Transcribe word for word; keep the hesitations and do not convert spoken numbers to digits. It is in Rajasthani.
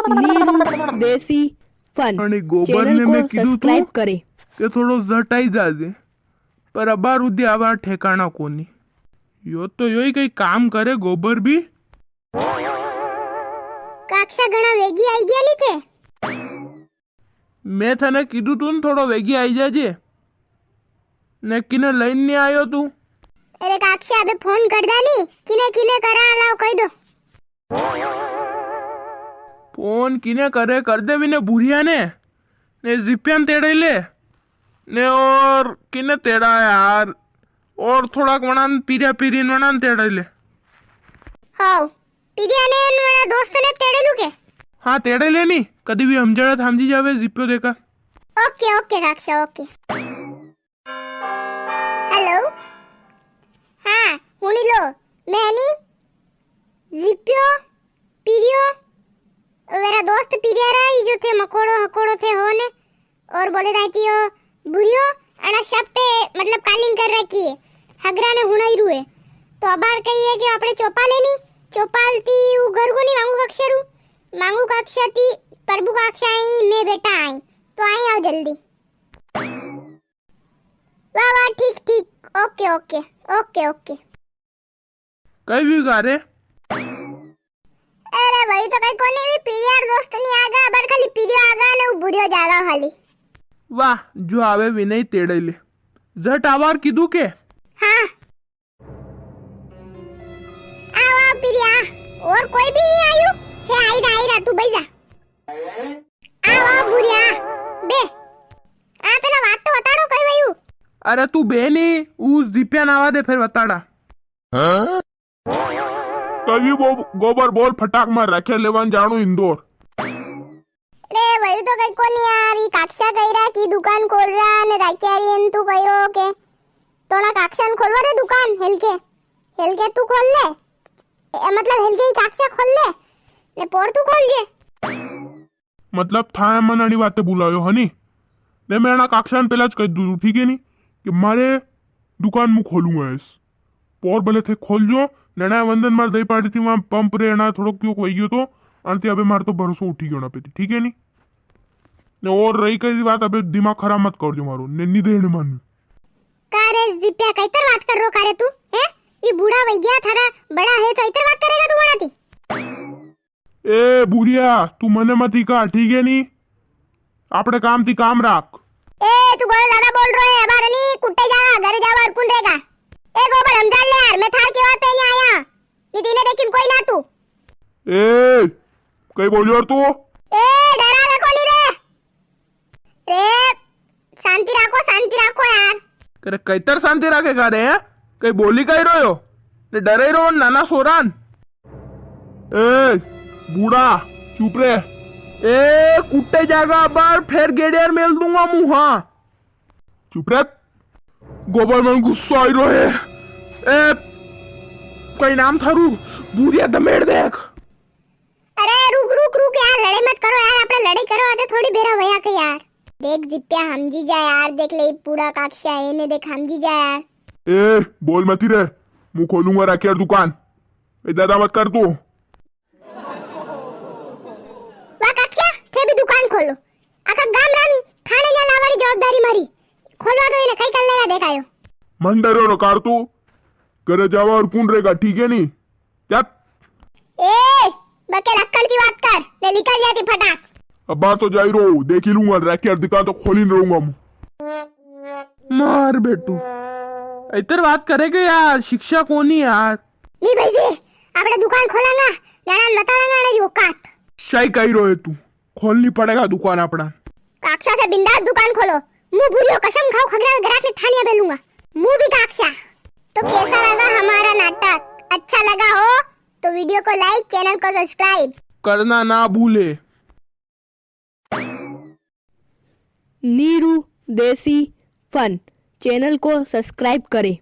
नीरू देसी फन। अने गोबर ने मैं कीधु तू के थोड़ो झट आई जाजे, पर अबार उदी आवा ठेकाणा कोनी। यो तो योई कई काम करे गोबर भी। काक्षा घणा वेगी आई गया नी थे। मैं थने कीधु तू न थोड़ो वेगी आई जाजे, ने किने लईन नी आयो तू। अरे काक्षा, अबे फोन कर दा नी, किने किने करा लाओ कही दो। फोन किने करे, कर दे विने भूरिया ने, ने जिप्यान तेड़े ले, ने और किने तेड़ा यार, और थोड़ाक वणान पीरिया पीरीन वणान तेड़े ले। हाउ, पीरिया ने न वणा दोस्त ने तेड़े लू के? हाँ, तेड़े ले नी, कदी भी हमजड़ा थामजी जावे, जिप्यो देखा। ओके, ओके काक्षा, ओके। हेलो, हाँ, हुणी लो, मैं नी जिप्यो, पीरियो, मेरा दोस्त पीरिया रा, ई जो थे मकोड़ो हकोड़ो थे हो ने, और बोले दाई यो भूरियो, अणा सब पे, मतलब, calling कर रखी है, हगरा ने हुणाई रू है। तो अबार कही है कि आपणे चौपाल है नी, चौपाल ती ऊ घर को नी मांगू काक्षा रू, मांगू काक्षा ती प्रभु काक्षा आई, मैं बेटा आई, तो आई आओ जल्दी। वाह, वाह, ठीक, ठीक। Okay, okay, okay, okay. कई भी गा रे? अरे भाई, तो कई कोनी भी पीरियार दोस्त नी आगा, अबार खाली पीरियो आगा ने वो भूरियो जागा खाली। वाह, जो आवे विनय तेड़े ले। झट आवार कीधु के? हाँ। आओ, आओ, पीरिया। और कोई भी नी आयु? हे, आई रा, आई रा, तू बैठ जा। आओ, आओ, भूरिया। बे। आ, पेला बात तो बताड़ो, कई वयु? अरे, तू बे नी, ऊ जिप्या नावा दे, फेर बताड़ा। हाँ? कई वो गोबर बोल फटाक मार राख्या लेवान जाणू इंदौर। रे, वयु तो कई कोनी यार, ई काक्षा कई रा की दुकान खोल रा ने राख्या री, एन तू कई रो के। तो ना काक्षा ने खोलवा दे दुकान, हेलके। हेलके तू खोल ले। ए, मतलब हेलके ई काक्षा खोल ले। ने पोर तू खोल जे। मतलब थाए मन अणी वाते बुलायो हनी? ने मैं अणा काक्षा ने पेला ज कही दूँ, ठीक है नी? कि मारे दुकान मु खोलूंगा एस। पोर भले थे खोल जो, ने अणा वंदन मार दई पाड़ी थी वां पंप रे, अणा थोड़ो क्यों वई गयो तो, अणती अबे मार तो भरोसो उठी गयो ना पे थी, ठीक है नी? ने और रही कई बात, अबे दिमाग खराब मत कर जो मारो, ने नी देने मानू। का रे जिप्या, कई तर बात कर रो का रे तू, हैं? ई बूढ़ा वई गया थारा, बड़ा है तो इतर बात करेगा तू वणा ती? ए भूरिया, तू मने मती का, ठीक है नी? आपणे काम ती काम राख। ए, तू घणो ज्यादा बोल रो है, अबार नी कुट्टे जा, घरे जावा और कुण रेगा? ए गोबर, हमजाड़ ले यार, मैं थार केवा पे नी आया, नी तीने देखिन कोई ना तू। ए, कई बोलियो यार तू? ए, डरा देखो नी रे। रे, शांति राखो, शांति राखो यार। अरे, कैतर शांति राखे का रे, हैं? कई बोली कई रोयो? ने डरे रो, नाना सोरान। ए, बूढ़ा, चुप रे। ए, कुट्टे जागा बार, फेर गेड़ियार मेल दूंगा मुंह, हाँ। चुप रे। गोबर मन गुस्सा आई रो है। ए, कई नाम थारू? भूरिया दमेड़ देख। अरे रुक, रुक, रुक यार, लड़ाई मत करो यार, आपणे लड़ाई करो आते थोड़ी भेरा वया के यार। देख जिप्या, हमजी जा यार, देख ले पूरा काक्षा है ने, देख हमजी जा यार। ए, बोल मती रे, मु खोलूंगा राखी यार दुकान। ए दादा मत कर तू। वाह काक्षा, थे भी दुकान खोलो। आखा गाम रान थाने न्या लावारी जवाबदारी मारी। खोलवा दो इने, कई कर लेगा देखायो। मन डरो रो कार तू। घरे जावा और कुण रेगा, ठीक है नी? जा। ए, बके लक्कड़ की बात कर, ले निकल जाती फटाक। अबार तो जाई रो, देखी लूंगा, राखी यार दुकान तो खोली नी रहूंगा मु। मार बेटू, इतर बात करे के यार, शिक्षा कोनी यार। नी भाई जी, आपणे दुकान खोलांगा, नाना बताड़ांगा ना जी औकात। सही कही रो है तू, खोलनी पड़ेगा दुकान आपणा। काक्षा थे बिंदास दुकान खोलो, मु भूरियो कसम खाओ खगराल ग्राहक ने थानिया बेलूंगा। मु भी काक्षा। तो कैसा लगा हमारा नाटक? अच्छा लगा हो तो video को like, channel को subscribe करना ना भूले। नीरू देसी फन channel को subscribe करें।